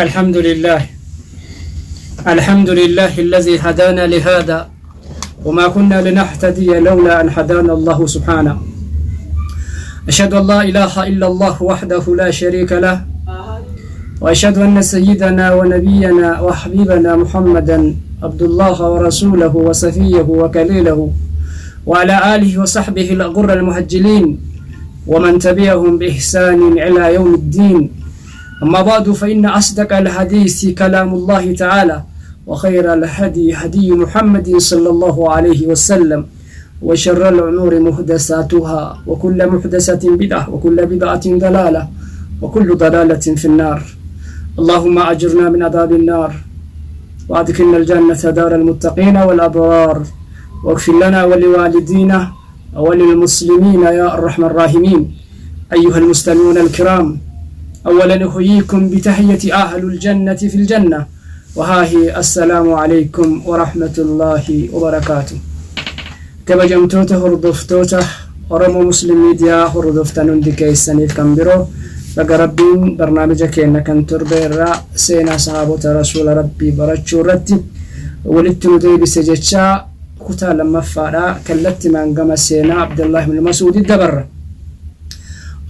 الحمد لله، الحمد لله الذي هدانا لهذا وما كنا لنهتدي لولا أن هدانا الله سبحانه. أشهد أن لا إله إلا الله وحده لا شريك له، وأشهد أن سيدنا ونبينا وحبيبنا محمدا عبد الله ورسوله وصفيه وكليله، وعلى آله وصحبه الغر المهجلين ومن تبعهم بإحسان إلى يوم الدين. أما بعد، فإن أصدق الحديث كلام الله تعالى، وخير الهدي هدي محمد صلى الله عليه وسلم، وشر الأمور محدثاتها، وكل محدثة بدعة، وكل بدعة ضلالة، وكل ضلالة في النار. اللهم أجرنا من عذاب النار، وأدخلنا الجنة دار المتقين والأبرار، واغفر لنا ولوالدينا وللمسلمين يا أرحم الراحمين. أيها المستمعون الكرام، أولا أحييكم بتحية أهل الجنة في الجنة، وها هي: السلام عليكم ورحمة الله وبركاته. Kabajamtoota hordoftoota Oromoo Muslim Miidiyaa hordoftan hundi keessaniif kan biroo, baga Rabbiin barnaamija keenya kan torbe irraa seenaa sahaabota rasuula Rabbii barachuu irratti walitti nu deebise jechaa, kutaa lammaffaadha kallatti maangama seenaa Abdallah ibn Masuudi dabarra.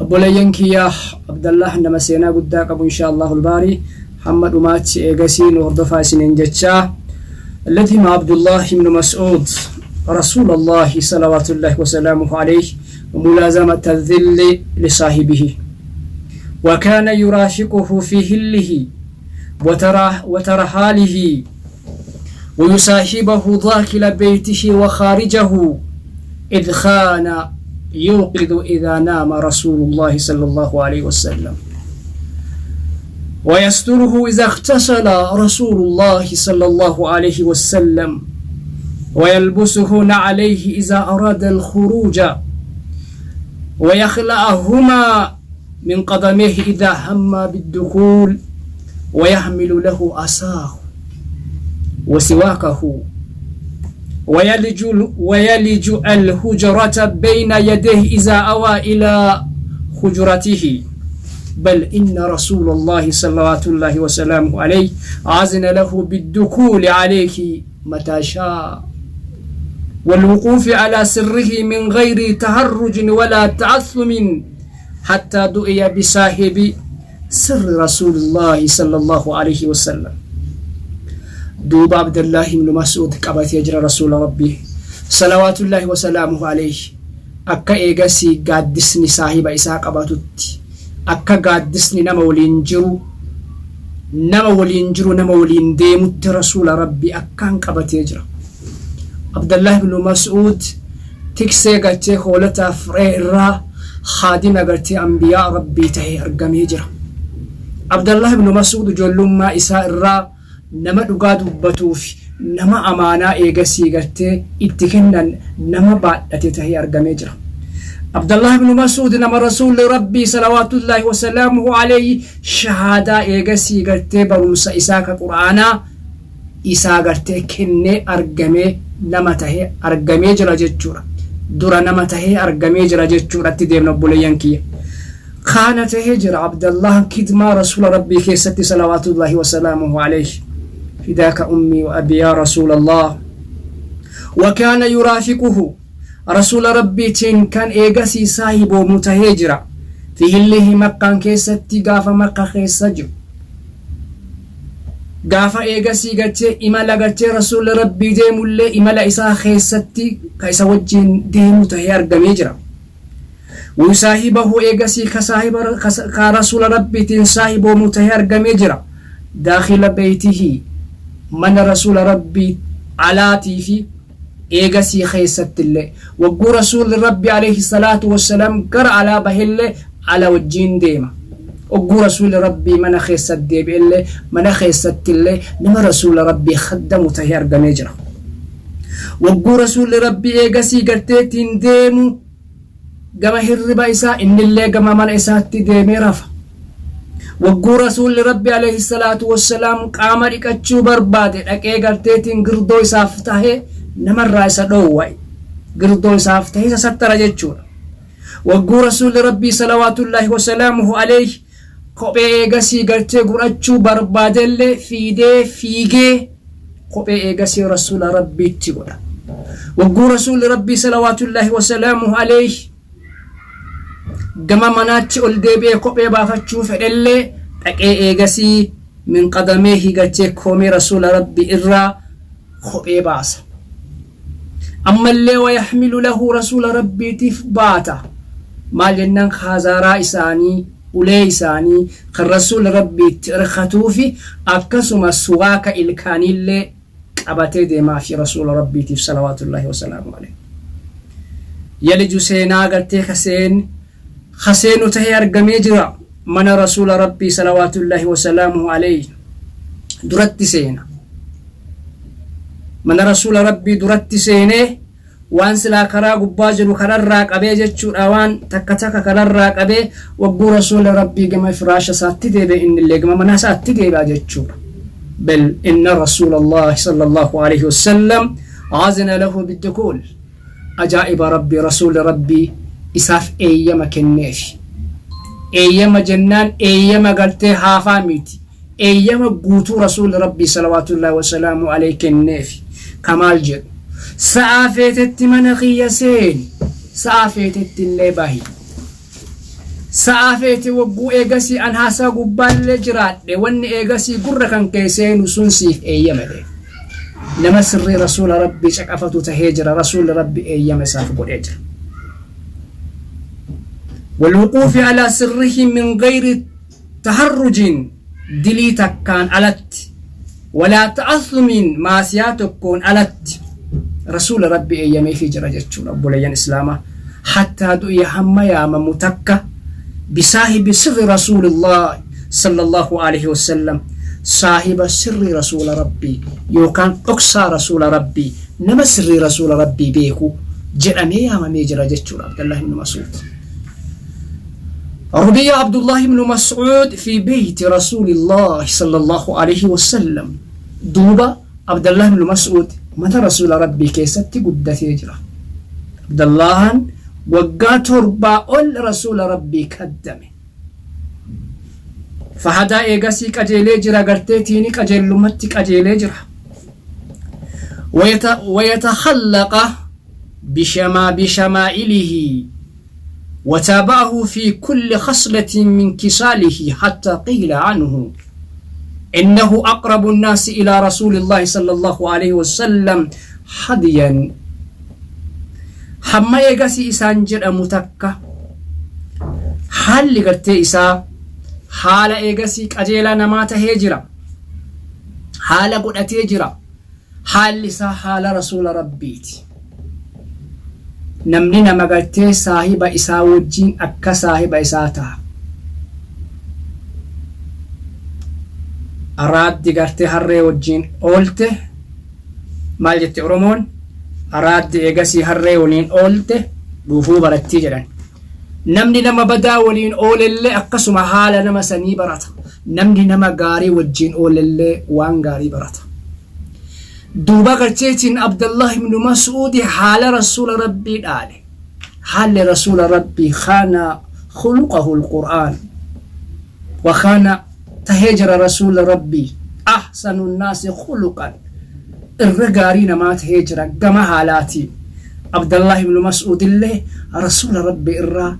Obboleeyyan kiyyaa, Abdallah nama seenaa guddaa qabu. Insha Allahu albaarii hamma dhumaatti eegasii nu hordofaa isiniin jechaa. لزم عبد الله بن مسعود رسول الله صلوات الله وسلامه عليه ملازمة الظل لصاحبه، وكان يرافقه في هله وترحاله، ويصاحبه داخل بيته وخارجه، إذ كان يوقظ إذا نام رسول الله صلى الله عليه وسلم، ويستره إذا اغتسل رسول الله صلى الله عليه وسلم، ويلبسه نعليه إذا أراد الخروج، ويخلعهما من قدميه إذا هم بالدخول، ويحمل له عصاه وسواكه، ويلج الحجرة بين يديه إذا أوى إلى حجرته. بل إن رسول الله صلوات الله وسلامه عليه أذن له بالدخول عليه متى شاء والوقوف على سره من غير تهرج ولا تعثم، حتى دعي بصاحب سر رسول الله صلى الله عليه وسلم. دوب عبد الله بن مسعود qabatee jira rasuula Rabbii صلوات الله وسلامه عليه. Akka eegasii gaaddisni saahiba isaa qabatutti, akka gaaddisni nama waliin jiru, nama waliin jiru, nama waliin deemutti rasuula Rabbii akkaan qabatee jira. Abdallah ibn Mas'uud tiksee gartee hoolotaaf re'ee irraa haadima gartee ambiyaa Rabbii tahee argamee jira. Abdallah ibn Mas'uud ijoollummaa isaa irraa nama dhugaa dubbatuuf, nama amaanaa eegasii gartee itti kennan nama baadhate tahee argamee jira. Abdallah ibn Mas'uud nama rasuulli Rabbii صلوات الله وسلامه عليه shahaadaa eegasii gartee barumsa isaa ka Qur'aanaa isaa gartee kennee argamee nama tahee argamee jira jechuudha. Dura nama tahee argamee jira jechuudha. Itti deemna, obboleeyyan kiyya. Kaana tahee jira Abdallah kidmaa rasuula Rabbii keessatti صلوات الله وسلامه عليه. فداك أمي وأبي يا رسول الله. وكان يرافقه، rasuula Rabbiitiin kan eegasii saahiboomu tahee jira. في هله، Makkaan keessatti, gaafa Makka keessa jiru, gaafa eegasii gartee imala gartee rasuula Rabbii deemullee, imala isaa keessatti ka isa wajjin deemu tahee argamee jira. ويصاحبه، eegasii ka saahiba ka rasuula Rabbiitiin saahiboomu tahee argamee jira. داخل بيته، mana rasuula Rabbii alaatii fi eegasii keessattillee, wagguu rasuulli Rabbi عليه الصلاة والسلام gara alaa bahellee ala wajjiin deema. Wagguu rasuulli Rabbii mana keessatti deebi'ellee, mana keessattillee nama rasuula Rabbii khaddamu tahee argamee jira. Wagguu rasuulli Rabbii eegasii garteetiin deemu gama hirriba isaa, innillee gama mana isaatti deemee rafa. Wagguu rasuulli Rabbi عليه الصلاة والسلام qaama dhiqachuu barbaade, dhaqee garteetiin girdoo isaaf tahee namarraa isa dhoowwa, girdoo isaaf tahee isa sattara jechuudha. Wagguu rasuulli Rabbii صلوات الله وسلامه عليه Kophee eegasii gartee godhachuu barbaadellee fiidee fiigee kophee eegasii Rasuula Rabbiitti godha. Wagguu Rasuulli Rabbii salawaatullaahi wasalaamuhu alayhi gama manaatti ol deebi'ee kophee baafachuu fedhellee dhaqee eegasii min qadameehi gartee koomee Rasuula Rabbii irraa kophee baasa. Ammallee wayaxmilu lahu Rasuula Rabbiitiif baata. Maal jennaan kaazaaraa isaanii, ulee isaanii kan Rasuula Rabbii itti irkatuufi akkasuma suwaaka ilkaaniillee qabatee deemaafi Rasuula Rabbiitiif salawaatullaahi wasalaamu aleyh. Yaliju seenaa gartee ka seen ka seenu tahee argamee jira mana Rasuula Rabbii salawaatullaahi wasalaamuhu aleyh duratti seena. Mana Rasuula Rabbii duratti seenee waan silaa karaa gubbaa jiru kararraa qabee jechuudha waan takka takka kararraa qabee wagguu Rasuula Rabbii gama firaasha isaatti deebi'e innillee gama mana isaatti deebi'a jechuudha. Bal inna Rasuula Allah sallallahu alaihi wasallam azina lahu biddukuul. Ajaa'iba Rabbii Rasuulli Rabbii isaaf eeyyama kenneefi. Eeyyama jennaan eeyyama gartee haafaa miti. Eeyyama guutuu Rasuulli Rabbii salawaatullaahi wasalaamu alayhi kenneefi. Ka maal jedhu? Sa'aa feetetti mana kiyya seeni, sa'aa feetetti illee bahi. Sa'aa feete wagguu eegasii an haasaa gubbaallee jiraadhe wanni eegasii gurra kan kee seenu sun siif eeyyama jedhe. Nama sirrii Rasuula Rabbii caqafatu tahee jira. Rasuulli Rabbi eeyyama isaaf godhee jira. Walwuquufi alaa sirrihi min gayri taharrujiin dilii takkaan alatti walaa ta'assumiin maasiyaa tokkoon alatti Rasuula Rabbi eeyyameefii jira jechuudha obboleeyyan Islaamaa hattaa du'iya hamma yaamamu takka bisaahibi sirri Rasuulillah sallallahu alaihi wasallam saahiba sirrii Rasuula Rabbii yookaan dhoksaa Rasuula Rabbii nama sirrii Rasuula Rabbii beeku jedhamee yaamamee jira jechuudha Abdallah ibn Mas'uud. ربي عبد الله بن مسعود في بيت رسول الله صلى الله عليه وسلم دوبا عبد الله بن مسعود متى رسول ربي كيستي قدتي جرا عبد الله وقا تربا أول رسول ربي كدمه فهدا إيغاسي قجيلي جرا قرتيتيني قجيلمتي قجيلي جرا ويتخلق بشما بشمائله وتابعه في كل خصلة من كساله حتى قيل عنه إنه أقرب الناس إلى رسول الله صلى الله عليه وسلم هديا hamma eegasii isaan jedhamu takka haalli gartee isaa haala eegasii qajeelaa namaa tahee jira haala godhatee jira Haalli isaa haala Rasuula Rabbiiti. Namni nama gartee saahiba isaa wajjiin akka saahiba isaa taha. Araaddi gartee harree wajjiin oolte maal jette Oromoon? Araaddi eegasii harree waliin oolte dhuufuu barattii jedhan. Namni nama badaa waliin oolellee akkasuma haala nama sanii barata. Namni nama gaarii wajjiin oolellee waan gaarii barata. Duuba garteetiin Abdallah ibnu Mas'uudi haala Rasuula Rabbii dhaale. Haalli Rasuula Rabbii kaana khuluqahu al-Qur'aan. Wa kaana tahee jira Rasuula Rabbii ahsanu nnaasi khuluqan. Irra gaarii namaa tahee jira gama haalaatiin. Abdallah ibnu Mas'uudillee Rasuula Rabbii irraa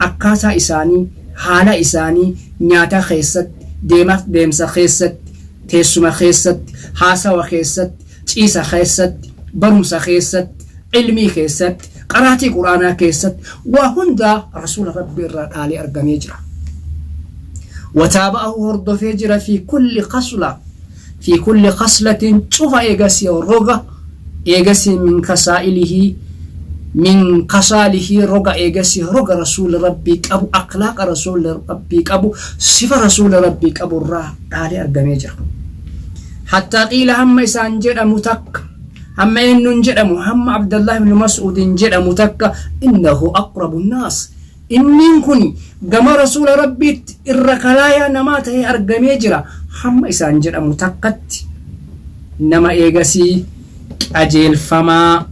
akkaataa isaanii, haala isaanii nyaata keessatti, deema deemsa keessatti, teessuma keessatti, haasawa keessatti, ciisa keessatti, barumsa keessatti, ilmii keessatti, qaraatii Qur'aanaa keessatti, waa hundaa Rasuula Rabbii irraa dhaalee argamee jira. Wataaba'ahu hordofee jira fi kulli khasla fi kulli khaslatin cufa eegasii roga eegasii min kasaa'ilihii min kasaalihii roga eegasii roga Rasuulli Rabbii qabu akhlaaqa Rasuulli Rabbii qabu sifa Rasuula Rabbii qabu irraa dhaalee argamee jira. Hattaa qiila hamma isaan jedhamu takka hamma eenyuun jedhamu hamma Abdallah ibn Mas'uudin jedhamu takka innahu aqrabu naas inniin kun gama Rasuula Rabbiitti irra kalaayaa namaa ta'ee argamee jira hamma isaan jedhamu takkatti nama eegasii qajeelfamaa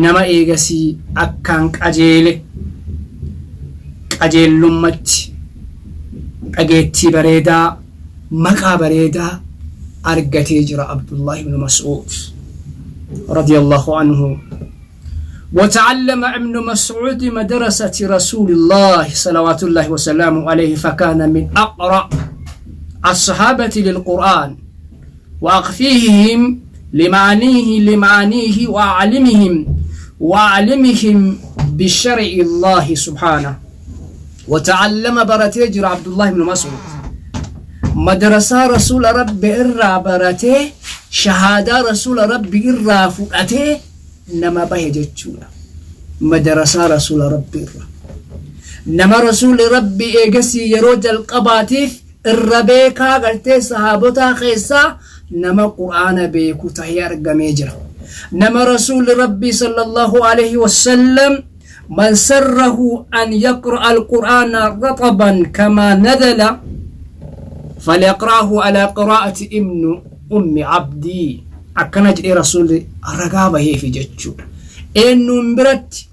nama eegasii akkaan qajeele qajeellummatti. Dhageettii bareedaa, maqaa bareedaa argatee jira Abdullah ibn Mas'uud radiyallahu anhu. وتعلم ابن مسعود مدرسة رسول الله صلوات الله وسلامه عليه، فكان من أقرأ الصحابة للقرآن وأخفيهم لمعانيه وأعلمهم بشرع الله سبحانه. وتعلم baratee jira عبد الله بن مسعود مدرسة رسول ربي irraa baratee، شهادة رسول ربي irraa fudhatee nama bahe jechuudha. Madarasaa rasuula rabbii irra nama rasuuli rabbi eegasii yeroo jalqabaatiif irra beekaa gartee sahaabotaa keessaa nama Qur'aana beeku tahee argamee jira. Nama rasuuli rabbii sallallahu alaihi wasallam من سره أن يقرأ القرآن رطبا كما نزل فليقرأه على قراءة ابن أم عبدي akkana jedhee rasuulli ragaa baheefi jechuudha. Eenyuun biratti?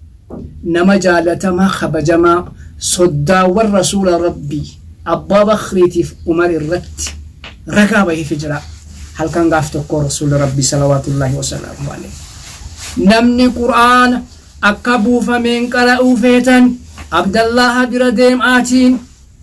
Nama jaalatamaa, kabajamaa, soddaawwan rasuula rabbii Abbaa Bakriitiif Umar irratti ragaa baheefi jira. Halkan gaaf tokko rasuula rabbii salawaatullaahi wasalaamu alayhi, namni Qur'aana akka buufameen qara'uu feetan Abdallaha bira deemaatiin,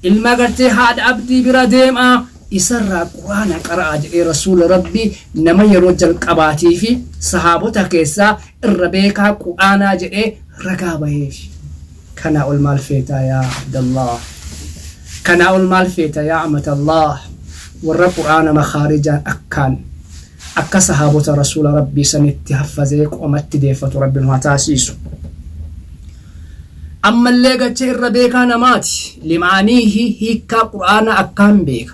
ilma gartee haadha Abdii bira deemaa, isarraa Qur'aana qara'aa jedhee rasuula rabbii nama yeroo jalqabaatii fi sahaabota keessaa irra beekaa Qur'aanaa jedhee ragaa baheef. Kanaa ol maal feetaa yaa Abdallah? Kanaa ol maal feeta yaa amatallah? Warra Qur'aana makaarijaan akkaan akka sahaabota rasuula rabbii sanitti haffazee qomatti deeffatu rabbiin haa taasiisu. Ammallee gachee irra beekaa namaati. Limaaniihi, hiikkaa Qur'aanaa akkaan beeka.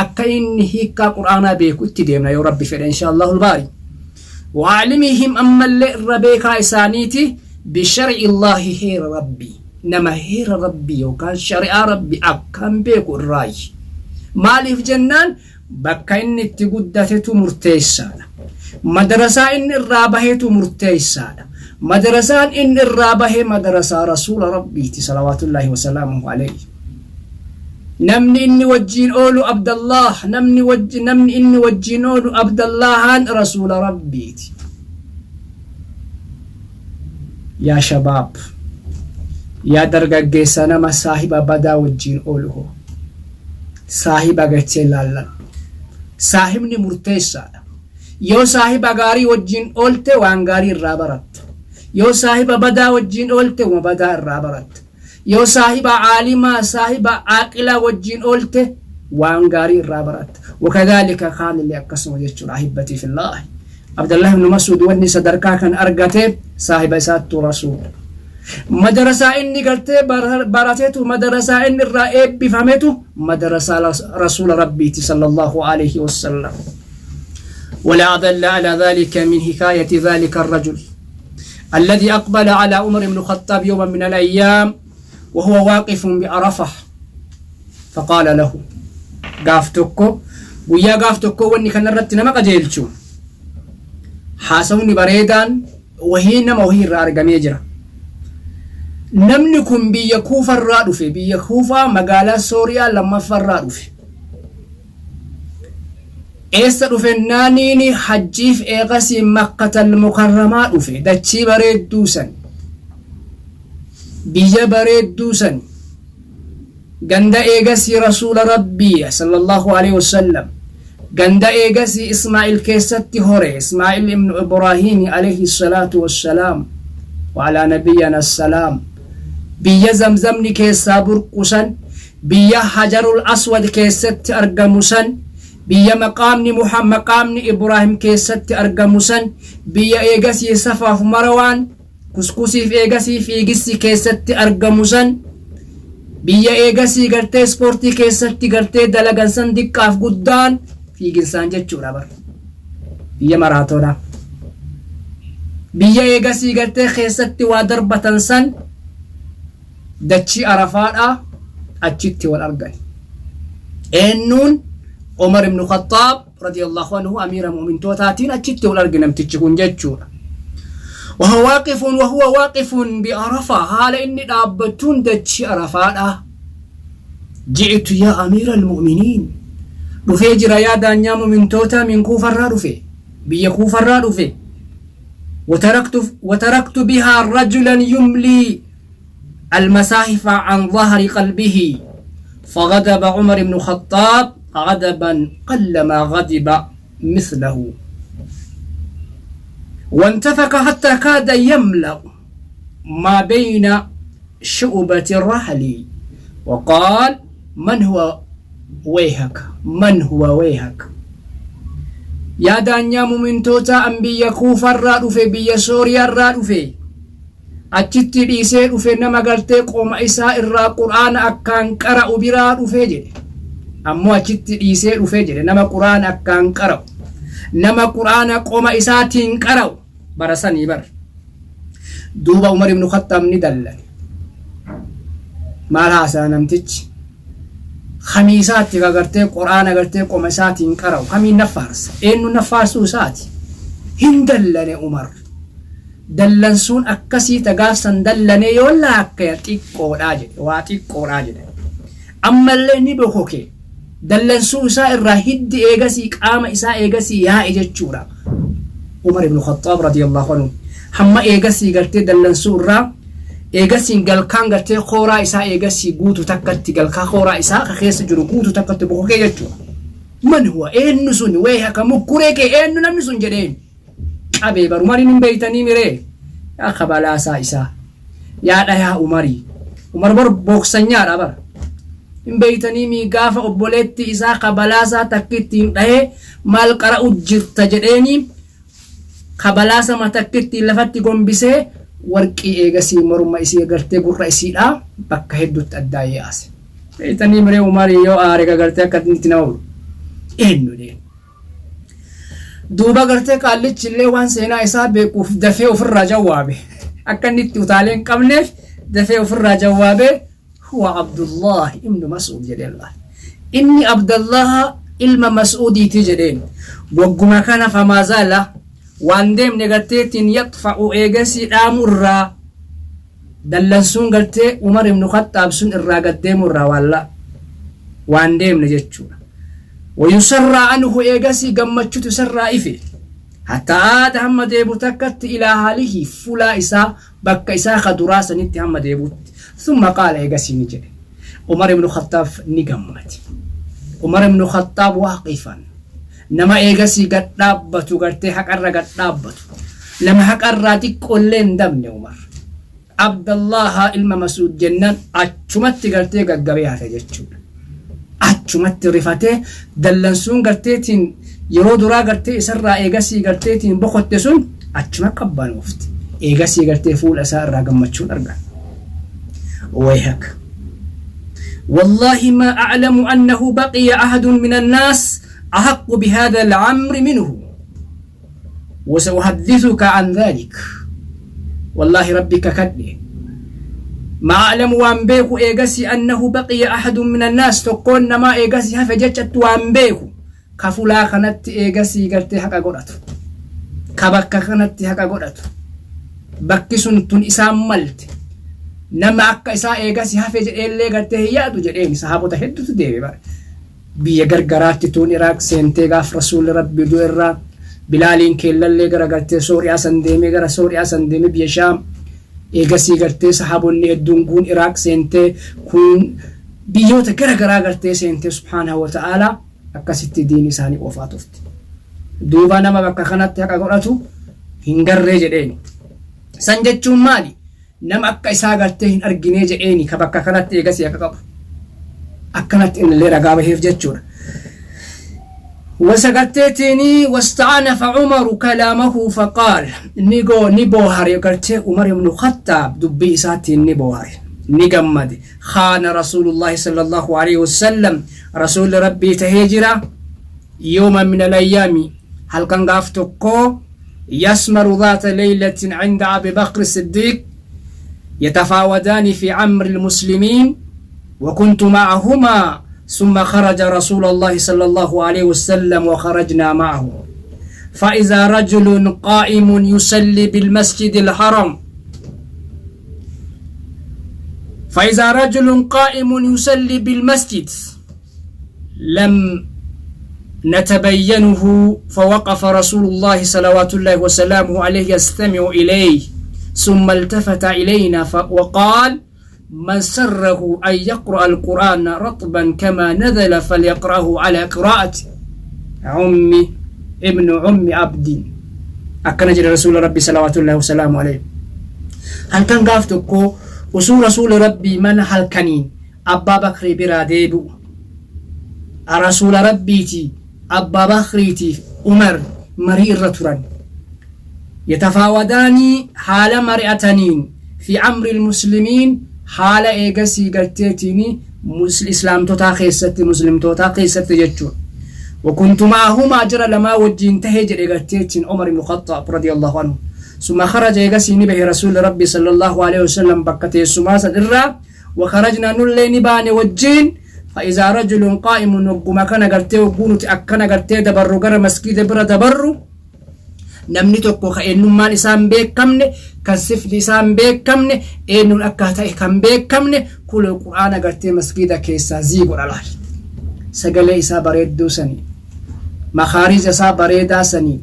Akka inni hiikkaa Qur'aanaa beeku itti deemna yoo rabbi fedhe, insha Allahu albaari. وأعلمهم ammallee irra beekaa isaaniiti بشرع الله, heera rabbii. Nama heera rabbii yookaan shari'aa rabbii akkaan beeku irraayi. Maaliif jennaan, bakka inni itti guddatetu murteessaadha. Madarasaa inni irraa bahetu murteessaadha. Madarasaan inni irraa bahe madarasaa rasuula rabbiiti salawaatullaahi wasalaamuhu alayhi. Namni inni wajjiin oolu Abdallah, namni inni wajjiin oolu Abdallahaan rasuula rabbiiti. Yaa shabaab, yaa dargaggeessa, nama saahiba badaa wajjiin oolu hoo? Saahiba gachee laallan. Saahibni murteessaadha. Yoo saahiba gaarii wajjiin oolte, waan gaarii irraa baratta. Yoo saahiba badaa wajjiin oolte, uma badaa irraa baratta. Yoo saahiba caalimaa, saahiba aaqilaa wajjiin oolte, waan gaarii irraa baratta. وكذلك kaanillee akkasuma jechuudha. أحبتي في الله, Abdallah ibn Mas'ud wanni sadarkaa kan argate saahiba isaattu rasuula. Madarasaa inni gartee barateetu, madarasaa inni irraa eebbifametu madarasaa rasuula rabbiiti sallallahu alaihi wasallam. ولا أدل على ذلك من حكاية ذلك الرجل الذي أقبل على عمر بن الخطاب يوما من الأيام وهو واقف بعرفة فقال له. Gaaf tokko, guyyaa gaaf tokko, wanni kanarratti nama qajeelchu haasawni bareedaan wahii nama wahii irraa argamee jira. Namni kun biyya Kuufarraa dhufe, biyya Kuufaa magaalaa Sooriyaa lammaffaarraa dhufe. Eessa dhufe naaniini? Hajjiif eeqasii Makkatal Mukarramaa dhufe, dachii bareedduu san, biyya bareedduu san, ganda eegasii rasuula rabbii sallallahu alaihi wasallam, ganda eegasii Ismaa'il keessatti hore, Ismaa'il ibnu Ibraahiimi alayhi salaatu wassalaam وعلى نبينا السلام, biyya Zamzamni keessaa burqu san, biyya Hajarul Aswad keessatti argamu san, biyya maqaamni Ibraahim keessatti argamu san, biyya eegasii Safaaf Marawaan, kuskusiif eegasii fiigissi keessatti argamu san, biyya eegasii gartee ispoortii keessatti gartee dalagan san, diqqaaf guddaan fiiginsaan jechuudha bar, biyya maraatoonaa, biyya eegasii gartee keessatti waa darbatan san, dachii Arafaadha achitti wal argan. Eennuun? Umar ibnu Khaxaab radiyallahu anhu, amiira mu'mintootaatiin achitti wal arge namtichi kun jechuudha. وهو واقف بعرفة, haala inni dhaabbattuun dachii Arafaadha. Ji'tu yaa amiira almu'miniin, dhufee jira yaa daanyaa mu'mintootaa, min Kuufarraa dhufe, biyya Kuufarraa dhufe. Wataraktu bihaa rajulan yumlii المساحف عن ظهر قلبه فغضب عمر بن الخطاب غضبا قلما غضب مثله وانتفك حتى كاد يملأ ما بين شؤبة الرحل وقال من هو ويهك من هو ويهك. Yaa daanyaa mumintootaa, an biyya Kuufarraa dhufe, biyya Sooriyaarraa dhufe, achitti dhiisee dhufe, nama gartee qoma isaa irraa Qur'aana akkaan qara'u biraa dhufe jedhe. Ammoo achitti dhiisee dhufe jedhe, nama Qur'aana akkaan qara'u, nama Qur'aana qoma isaatiin qara'u bara sanii bar. Duuba Umar ibnu Khattaab ni dallane. Maal haasaa namtichi kamiisaatti ka gartee Qur'aana gartee qoma isaatiin qara'u kamiin naffaarsa, eenyu naffaarsuu isaati? Hin dallane Umar. Dallansuun akkasii tagaafsan dallane yoo laakkaya xiqqoodhaa jedhe, waa xiqqoodhaa jedhe. Ammallee ni bokoke. Dallansuu isaa irraa hiddi eegasii qaama isaa eegasii yaa'e jechuudha. Umar ibnu Khaxaab radiyallahu anhu hamma eegasii gartee dallansuu irraa eegasiin galkaan gartee kooraa isaa eegasii guutu takkatti, galkaa kooraa isaa ka keessa jiru guutu takkatti bokokee jechuudha. Man huwa, eenyu sun? Weehaka, mukkuree kee, eenyu namni sun jedheen qabee bar. Umariin hin beeytanii miree? Yaa kabalaasaa isaa, yaa dhayaa Umarii. Umar bar booksanyaadha bar, hin beeytanii mii? Gaafa obboleetti isaa kabalaasaa takkittiin dhahee, maal qara'u jirta jedheeni, kabalaasa takkittiin lafatti gombisee, warqii eegasii morma isii gartee gurra isiidha bakka hedduutti addaa yaase. Beeytanii miree Umarii yoo aare gartee akka itti nama bulu eenyu dheen. Duuba gartee qaallichi illee waan seenaa isaa beekuuf dafee ofirraa jawwaabe. Akka inni itti utaalee hin qabneef dafee ofirraa jawwaabe. Huwa Abdullah ibnu Mas'ud jedheen laal. Inni Abdallah ilma Mas'uudiiti jedheen. Wagguma kana famaa zaala, waan deemne garteetiin, yaxfa'u, eegasii dhaamu irraa, dallansuun gartee Umar ibnu Khaxaab sun irraa gaddeemu irraa waalla waan deemne jechuudha. Wayusarraa anhu, eegasii gammachuutu isarraa ife. Hatta aada, hamma deebu takkatti, ilaa haalihi, fulaa isaa, bakka isaa ka duraa sanitti hamma deebutti. Thumma qaala, eegasii ni jedhe. Umar ibnu Khaxaab ni gammade. Umar ibnu Khaxaab waaqifan nama eegasii gad dhaabbatu, gartee haqarra gad dhaabbatu, nama haqarraa xiqqoollee hin dabne Umar. Abdallaha ilma Masuud jennaan achumatti gartee gaggabee hafe jechuudha. Achumatti rifatee, dallansuun garteetiin yeroo duraa gartee isarraa eegasii garteetiin boqotte sun achuma qabbanoofte. Eegasii gartee fuula isaa irraa gammachuun argan. ويهك والله ما أعلم أنه بقي أحد من الناس أحق بهذا الأمر منه وسأحدثك عن ذلك. والله ربك كدي ما أعلم، waan beeku eegasii أنه بقي أحد من الناس، tokkoon namaa eegasii hafe jechatti waan beeku ka fulaa kanatti eegasii gartee haqa godhatu, ka bakka kanatti haqa godhatu, bakki sun tun isaan malte, nama akka isaa eegasii hafe jedheellee gartee hin yaadu jedheen. Sahaabota hedduutu deeme bara biyya gargaraatti. Tuun Iraaq seentee, gaaf Rasuulli Rabbi du'e irraa Bilaaliin keellallee gara gartee Sooriyaa san deemee, gara Sooriyaa san deemee, biyya Shaam eegasii gartee sahaabonni hedduun kuun Iraaq seentee, kun biyyoota gara garaa gartee seentee, subhaanahu wa ta'aalaa akkasitti diin isaanii oofaa turte. Duuba nama bakka kanatti haqa godhatu hin garree jedheen. San jechuun maali? Nama akka isaa gartee hin arginee jedheeni, ka bakka kanatti eegasii akka qabu. Akkanatti innillee ragaa baheef jechuudha. وسقتيتني واستأنف عمر كلامه فقال، نيغو نبوهر قرتي عمر بن الخطاب دبي إساتي نبوهر نقمد. خان رسول الله صلى الله عليه وسلم، رسول ربي تهجرة، يوما من الأيام، هل كان غافتكو، يسمر ذات ليلة عند أبي بكر الصديق يتفاوضان في أمر المسلمين وكنت معهما، ثم خرج رسول الله صلى الله عليه وسلم وخرجنا معه، فإذا رجل قائم يصلي بالمسجد الحرام. فإذا رجل قائم يصلي بالمسجد لم نتبينه فوقف رسول الله صلوات الله وسلامه عليه يستمع إليه ثم التفت إلينا وقال من سره أن يقرأ القرآن رطبا كما نزل فليقرأه على قراءة عمي ابن عم عبد akkana jedhe rasuula rabbi salawaatullahi wasalaamu alayhi halkan gaaf tokko osoo rasuula rabbii mana halkaniin abbaa bakrii biraa deebi'u rasuula rabbiiti abbaa bakriitiif umar marii irra turan yatafaawadaanii haala mari'ataniin fi amri muslimiin haala eegasii garteetiin islaamtotaa keessatti muslimtootaa keessatti jechuudha وكنت معهما جرى لما وجين تهجر إغتيتين عمر بن الخطاب رضي الله عنه ثم خرج إغسي نبه رسول ربي صلى الله عليه وسلم بكتي السماسة الرا وخرجنا نلي نبان وجين فإذا رجل قائم وقما كان غرتي وقونو تأكنا غرتي دبرو غر مسجد برا دبرو namni tokko ka eenyummaan isaan beekamne kan sifni isaan beekamne eenyuun akka ta'e kan beekamne kuloo qur'aana gartee masgiida keessaa zii godha laal sagalee isaa bareedduu sanii makaarija isaa bareedaa sanii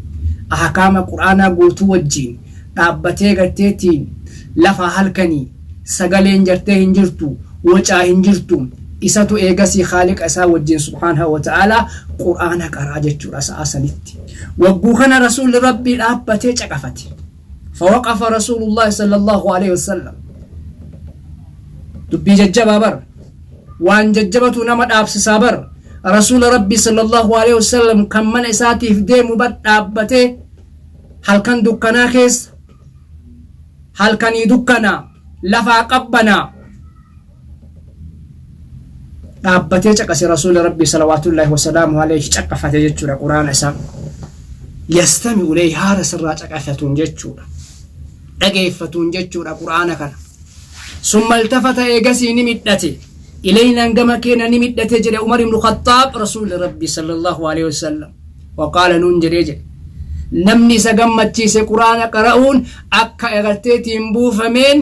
ahkaama qur'aanaa guutuu wajjiin dhaabbatee garteetiin lafa halkanii sagaleen jartee hin jirtu wacaa hin jirtu isatu eegasii khaaliqa isaa wajjiin subhaanahu wa ta'aalaa qur'aana qaraa jechuudha sa'a sanitti wagguu kana rasuulli rabbii dhaabbatee caqafate فوقف رسول الله صلى الله عليه وسلم dubbii jajjabaa bar waan jajjabatu nama dhaabsisaa bar rasuula rabbii sallallahu alaihi wasallam kan mana isaatiif deemu bar dhaabbatee halkan dukkanaa keessa halkanii dukkanaa lafaa qabbanaa dhaabbatee caqase rasuula rabbii salawaatullaahi wasalaamu alayhi caqafate jechuudha quraana isaa yastami'u ilayhi haala sirraa caqafatuun jechuudha dhageeffatuun jechuudha quraana kana summa iltafata eegasii ni midhate ilaynaan gama keena ni midhate jedhe umar ibnu khaxaab rasuuli rabbii sallallahu alaihi wasallam waqaala nuun jedhee jedhe namni isa gammachiise quraana qara'uun akka agarteetiin buufameen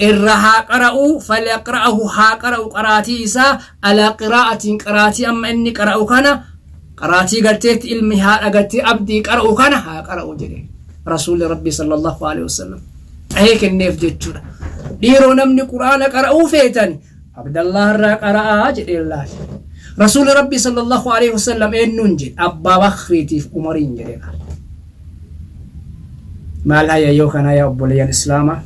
irra haa qara'u falyaqra'ahu haa qara'u qaraatii isaa alaa qiraa'atiin qaraatii amma inni qara'u kana qaraatii garteetti ilmi haadha gartee abdii qara'u kana haa qara'u jedhe rasuulli rabbii sallallahu alaihi wasallam dhahee kenneef jechuudha dhiiroo namni quraana qara'uu feetan abdallah irraa qara'aa jedhee laal rasuulli rabbii sallallahu alaihi wasallam eenyuun jedhe abbaa bakriitiif umariin jedhe laal maal haya yoo kana yaa obboleeyyan islaamaa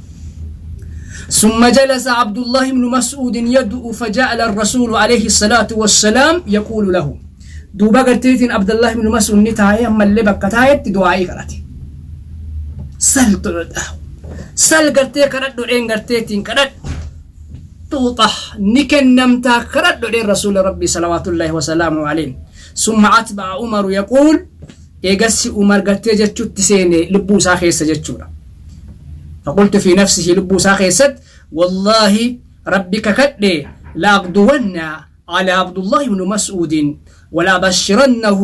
ثم جلس عبد الله بن مسعود يدعو فجعل الرسول عليه الصلاة والسلام يقول له دوبا قرتيتين عبد الله بن مسعود نتايا أما اللي بكتايت دعائي قرأتي سل تعطاه سل قرتي قرأت دعين قرتيتين قرأت tuuxah ni kennamtaa kadhadhu jedheen rasuula rabbii salawaatullaahi wasalaamu alayhi summa atba'a umaru yaquul eegassi umar gartee jechutti seene lubbuu isaa keessa jechuudha faqultu fi nafsihi lubbuu isaa keessatti wallaahi rabbi kakadhe laaqduwanna على عبد الله بن مسعود ولا بشرنه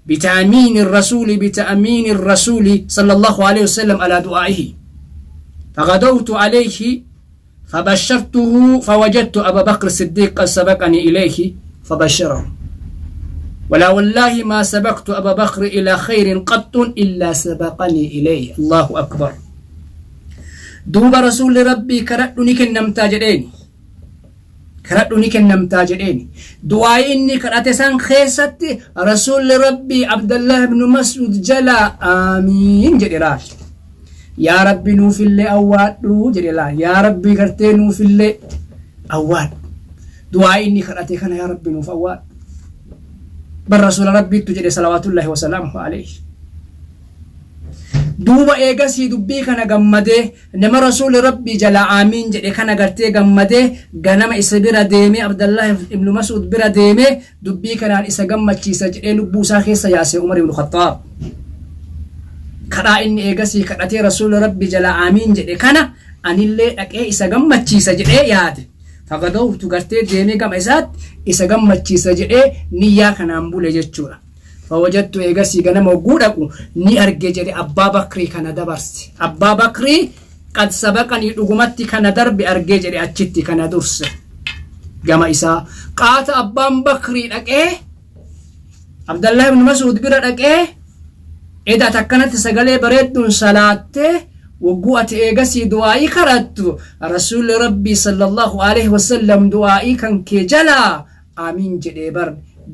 بتأمين الرسول بتأمين الرسول صلى الله عليه وسلم على دعائه فغدوت عليه فبشرته فوجدت أبا بكر الصديق قد سبقني إليه فبشره ولا والله ما سبقت أبا بكر إلى خير قط إلا سبقني إليه الله أكبر دوب رسول ربي كرأني كنمتا جدين كرأني كنمتا جدين دعاء إني كرأت سان خيست رسول ربي عبد الله بن مسعود جلا آمين جدي yaa rabbi nuufillee awwaadhu jedhe laa yaa rabbi gartee nuufillee awwaadhu du'aa inni kadhate kana yaa rabbi nuuf awwaadhu bar rasuula rabbiittu jedhe salawaatullaahi wasalaamuhu alayhi duuba eegasii dubbii kana gammadee nama rasuuli rabbii jala aamiin jedhe kana gartee gammadee ganama isa bira deemee abdallah ibnu mas'ud bira deemee dubbii kanaan isa gammachiisa jedhee lubbuu isaa keessa yaase umar ibnu khaxaab kadhaa inni eegasii kadhatee rasuula rabbi jala aamiin jedhe kana anillee dhaqee isa gammachiisa jedhee yaade fagadowtu gartee deemee gama isaatti isa gammachiisa jedhee niyyaa kanaan bule jechuudha. Fawajattu eegasii ganama hogguu dhaqu ni arge jedhe abbaa bakrii kana dabarse abbaa bakrii Qad sabaqanii, dhugumatti kana darbe argee jedhe. Achitti kana durse gama isaa qaata Abbaan Bakrii dhaqee Abdallah ibn Mas'ud bira dhaqee, eda takkanatti sagalee bareedduun salaattee, wagguu ati eegasii du'aa'ii kadhattu, Rasuulli Rabbii sallallahu alaihi wasallam du'aa'ii kan kee jalaa amiin jedhee bar,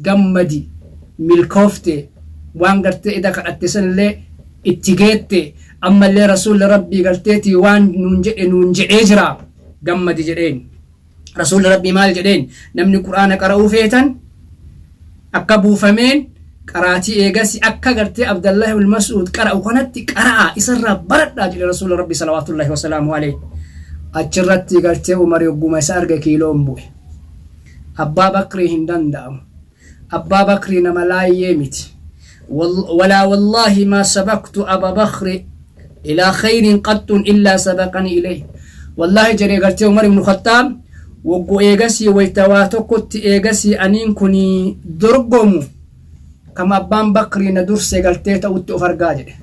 gammadi, milkoofte, waan gartee eda kadhatte sanillee itti geette, ammallee Rasuulli Rabbii garteetii waan nuun jedhe nuun jedhee jira, gammadi jedheen. Rasuulli Rabbii maal jedheen? Namni Qur'aana qara'uu feetan akka buufameen qaraatii, eegasi akka gartee Abdallah ibn Mas'ud qara'u kanatti qara'a, isarraa baradhaa jedhe Rasuulli Rabbii salawaatullahi wasalaamu alayhi. Achirratti gartee Umar yogguma isa arge kiiloon bu'e. Abbaa Bakrii hin danda'amu. Abbaa Bakrii nama laayyee miti. Walaa wallaahi maa sabaqtu Aba Bakri ilaa khayrin qaxxun illaa sabaqani ilayhi. Wallaahi jedhe gartee Umar ibn Khattaab, woggu eegasii wayta waa tokkotti eegasii aniin kun dorgomu kama Abbaan Bakrii na durse gartee ta'utti of argaa jedhe.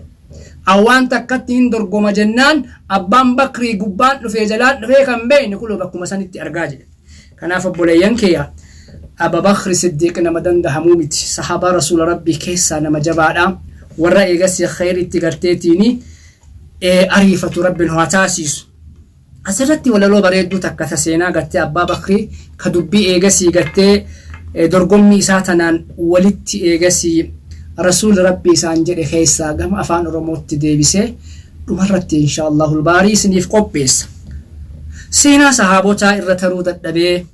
Awwaan takkatti hin dorgoma jennaan Abbaan Bakrii gubbaan dhufee jalaan dhufee kan beekne kuloo bakkuma sanitti argaa jedhe. Kanaaf obboleeyyan kiyya, Aba Bakri Siddiiq nama dandahamuu miti. Sahaabaa Rasuula Rabbii keessaa nama jabaadha. Warra eegasii khayritti garteetiini ariifatu Rabbiin haa taasisu. Asirratti walaloo bareedduu takka ta seenaa gartee Abbaa Bakrii ka dubbii eegasii gartee dorgommii isaa tanaan walitti eegasii Rasuulli Rabbii isaan jedhe keessaa gama afaan Oromootti deebisee dhumarratti insha Allahul baarii isiniif qopheessa. Seenaa sahaabotaa irra taruu dadhabee,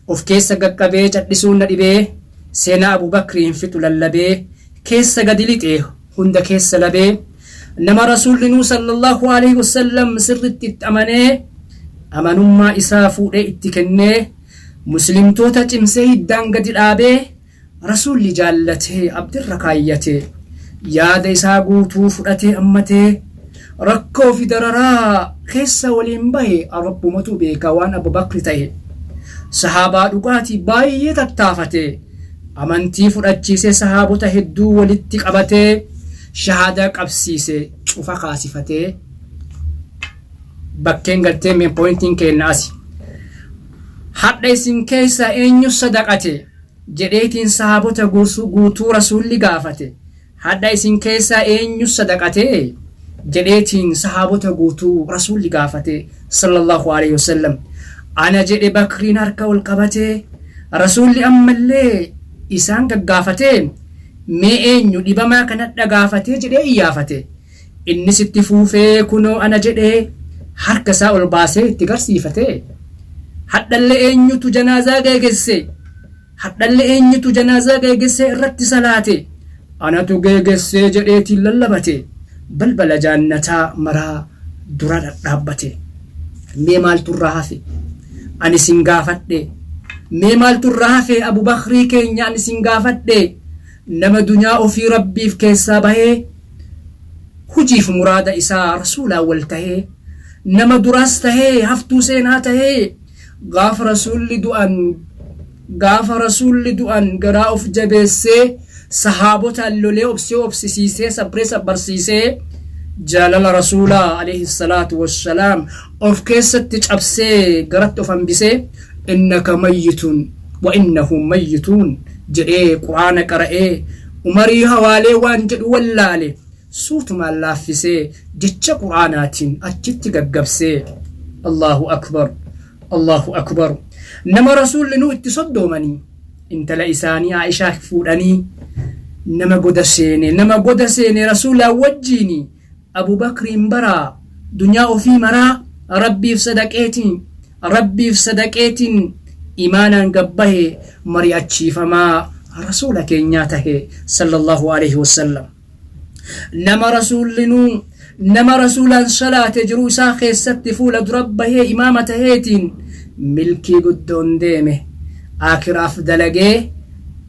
of keessa qaqqabee cadhisuun na dhibee, seenaa Abubakrii hin fixu lallabee, keessa gadi lixee hunda keessa labee, nama Rasuulli nuu sallallahu alaihi wasallam sirritti itti amanee, amanummaa isaa fuudhee itti kennee, muslimtoota cimsee hiddaan gadi dhaabee, Rasuulli jaallatee abdirra kaayyatee, yaada isaa guutuu fudhatee ammatee, rakkoo fi dararaa keessa waliin bahe, Rabbumatu beeka waan Abu Bakri ta'e. Sahaabaa dhugaatii baay'ee tattaafatee, amantii fudhachiisee, sahaabota hedduu walitti qabatee, shahaadaa qabsiise, cufa kaasifatee. Bakkeen galtee main pointiin keenna asi. Hadha isin keessaa eenyu sadaqate jedheetiin sahaabota guutuu Rasuulli gaafate. Hadha isin keessaa eenyu sadaqate jedheetiin sahaabota guutuu Rasuulli gaafate sallallahu alaihi wasallam. Ana jedhe Bakriin harka ol qabatee. Rasuulli ammallee isaan gaggaafatee, mee eenyu dhibamaa kana gaafatee jedhee iyyaafate. Innis itti fuufee kunoo ana jedhee harka isaa ol baasee itti garsiifate. Hadhallee eenyutu janaazaa geegesse? Hadhallee eenyutu janaazaa geegessee irratti salaate? Anatu geegessee jedheetiin lallabate. Balbala jaannataa maraa dura dhadhaabbate. Mee maaltu irraa hafe? Ani sin gaafadhe. Mee maaltu irraa hafe Abubakrii keenya, ani sin gaafadhe? Nama dunyaa ofii Rabbiif keessaa bahee, hujiif muraada isaa Rasuulaan wal tahee, nama duraas tahee haftuu seenaa tahee, gaafa Rasuulli du'an garaa of jabeessee, sahaabotaan lolee obsee obsisiisee, sabree sabbarsiisee, jaalala Rasuulaa alayhi salaatu wassalaam of keessatti cabsee garatti of hambisee, innaka mayyitun wa innahum mayyituun jedhee Quraana qara'ee, Umarii hawaalee waan jedhu wallaale suutumaan laaffisee jecha Quraanaatiin achitti gaggabsee. Allahu akbar, Allahu akbar! Nama Rasuulli nuu itti soddoomanii intala isaanii Aishaa fuudhanii, nama goda seene, nama goda seene Rasuulaa wajjiini Abubakriin baraa dunyaa ofii maraa Rabbiif sadaqeetiin, Rabbiif sadaqeetiin imaanaan gabbahe, mari'achiifamaa Rasuula keenyaa tahe sallallahu alaihi wasallam. Nama Rasuullinuu nama Rasuulaan salaate jiruu isaa keessatti fuula dura bahee imaama taheetiin milkii guddoon deeme, akiraaf dalagee,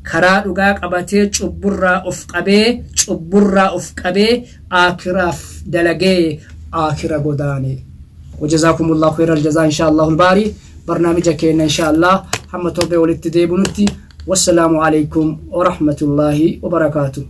karaa dhugaa qabatee, cubburraa of qabee, cubburraa of qabee, akiraaf dalagee akira godaane. وجزاكم الله خير الجزاء. إن شاء الله الباري برنامج كينا إن شاء الله هم توبة ولتديبنتي. والسلام عليكم ورحمة الله وبركاته.